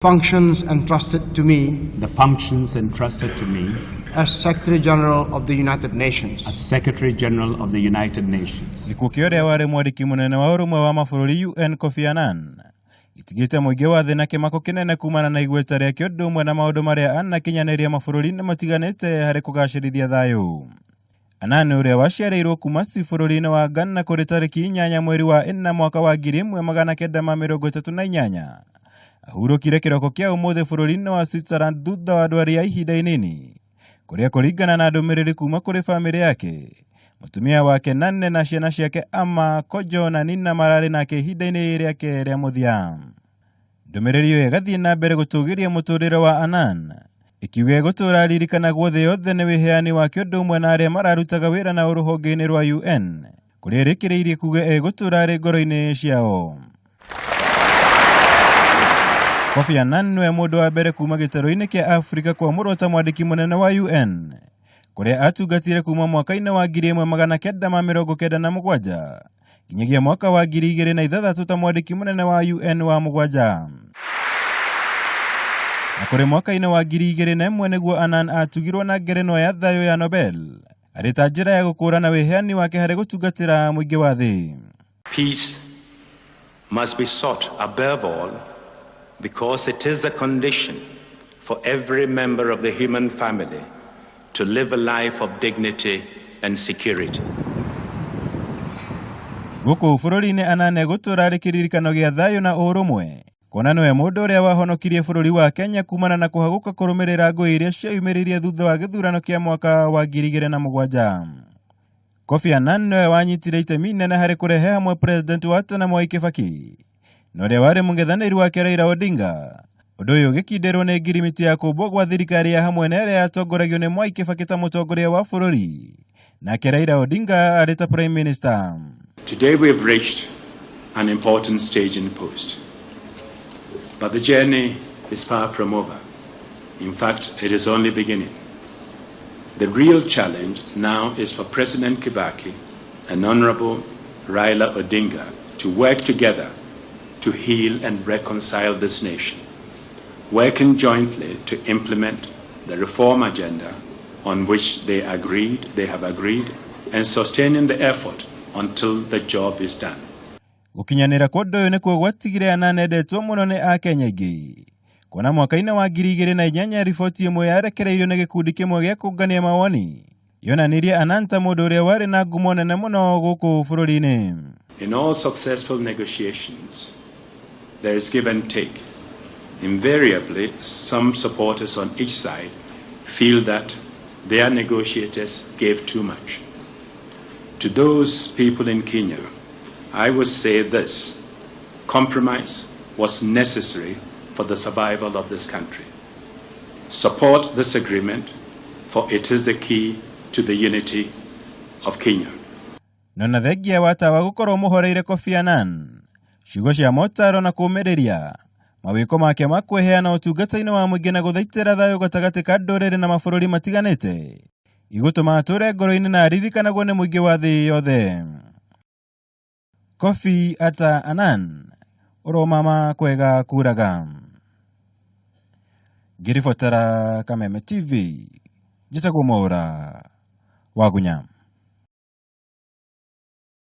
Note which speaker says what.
Speaker 1: Functions entrusted to me
Speaker 2: the functions entrusted to me
Speaker 1: as Secretary General of the United Nations.
Speaker 2: as Secretary General of the United Nations.
Speaker 3: Gĩkuũ kĩa ũrĩa warĩ mwandĩki mũnene wa ũrũmwe wa mabũrũri UN Kofi Annan gĩtigĩte mũingĩ wa thĩ na kĩmako kĩnene kumana na igweta rĩake ũndũ ũmwe na maũndũ marĩa anakinyanĩria mabũrũri-inĩ matiganĩte harĩ kũgacĩrithia thayũ. Annan ũrĩa waciarĩirwo Kumasi bũrũri-inĩ wa Ghana kũrĩ tarĩki 8 mweri wa 4 mwaka wa 1938 ahurũkire kĩroko kĩa ũmũthĩ bũrũri-inĩ wa Switzerland thutha wa ndwari ya ihinda inini kũrĩa kũringana na ndũmĩrĩri kuma kũrĩ bamĩrĩ yake mũtumia wake Nane na ciana ciake Ama, Kojo na Nina mararĩ nake ihinda-inĩ rĩake rĩa mũthia. Ndũmĩrĩri ĩyo ĩgathiĩ na mbere gũtũgĩria mũtũrĩre wa Annan ikiuga egũtũra aririkanagwo thĩ yothe nĩ wĩheani wake ũndũ ũmwe na arĩa mararutaga wĩra na rũhonge-inĩ rwa UN kũrĩa ĩrĩkĩrĩirie kuga egũtũra arĩ ngoro-inĩ ciao. Kofi Annan nĩwe mũndũ wa mbere kuma gĩtarũ-inĩ kĩa Afrika kwamũrwo ta mwandĩki mũnene wa UN kũrĩa atungatire kuma mwaka-inĩ wa 1997 nginyagia mwaka wa 2006 ta mwandĩki mũnene wa UN wa mũgwanja. Na kũrĩ mwaka-inĩ wa 2001 nĩguo Annan atugirwo na ngerenwa ya thayũ ya Nobel arĩ ta njĩra ya gũkũũrana wĩheani wake harĩ gũtungatĩra mũingĩ wa thĩ.
Speaker 4: Peace must be sought above all because it is the condition for every member of the human family to live a life of dignity and security.
Speaker 3: Gũkũ bũrũri-inĩ Annan egũtũra arĩ kĩririkano gĩa thayũ na ũrũmwe kuona nĩwe mũndũ ũrĩa wahonokirie bũrũri wa Kenya kumana na kũhagũka kũrũmĩrĩra ngũĩ iria cieyumĩririe thutha wa gĩthurano kĩa mwaka wa 2007. Kofi Annan nĩwe wanyitire itemi inene harĩ kũrehe hamwe president wa tene Mwai Kibaki na ũrĩa warĩ mũng'ethanĩri wake Raila Odinga. Ũndũ ũyũ ũgĩkindĩrwo nĩ ngirimiti ya kũmbwo gwa thirikari ya hamwe na ĩrĩa yatongoragio nĩ Mwai Kibaki ta mũtongoria wa bũrũri nake Raila Odinga arĩ ta prime minister.
Speaker 4: Today we have reached an important stage in post. But the journey is far from over. In fact, it is only beginning. The real challenge now is for President Kibaki and Honorable Raila Odinga to work together to heal and reconcile this nation, working jointly to implement the reform agenda on which they have agreed, and sustaining the effort until the job is done.
Speaker 3: Gũkinyanĩra kwa ũndũ ũyũ nĩkuo gwatigire Annan endetwo mũno nĩ Akenya aingĩ kuona mwaka-inĩ wa 2008 riboti ĩmwe yarekereirio nĩ gĩkundi kĩmwe gĩa kũngania mawoni yonanirie Annan ta mũndũ ũrĩa warĩ na ngumo nene mũno gũkũ bũrũri-inĩ.
Speaker 4: In all successful negotiations, there is give and take. Invariably, some supporters on each side feel that their negotiators gave too much. To those people in Kenya, I would say this: compromise was necessary for the survival of this country. Support this agreement, for it is the key to the unity of Kenya.
Speaker 3: No na thengia wa tawa gũkorwo mũhoreire Kofi Annan ciugo cia motaro na kũũmĩrĩria mawĩko make ma kwĩheana ũtungata-inĩ wa mũingĩ na gũthaitĩra thayũ gatagatĩ ka ndũrĩrĩ na mabũrũri matiganĩte igũtũma atũre ngoro-inĩ na aririkanagwo nĩ mũingĩ wa thĩ yothe. Kofi Atta Annan ũromama kwega kuraga. Ngĩribotera Kameme TV njĩtagwo Mwaũra Wagunya.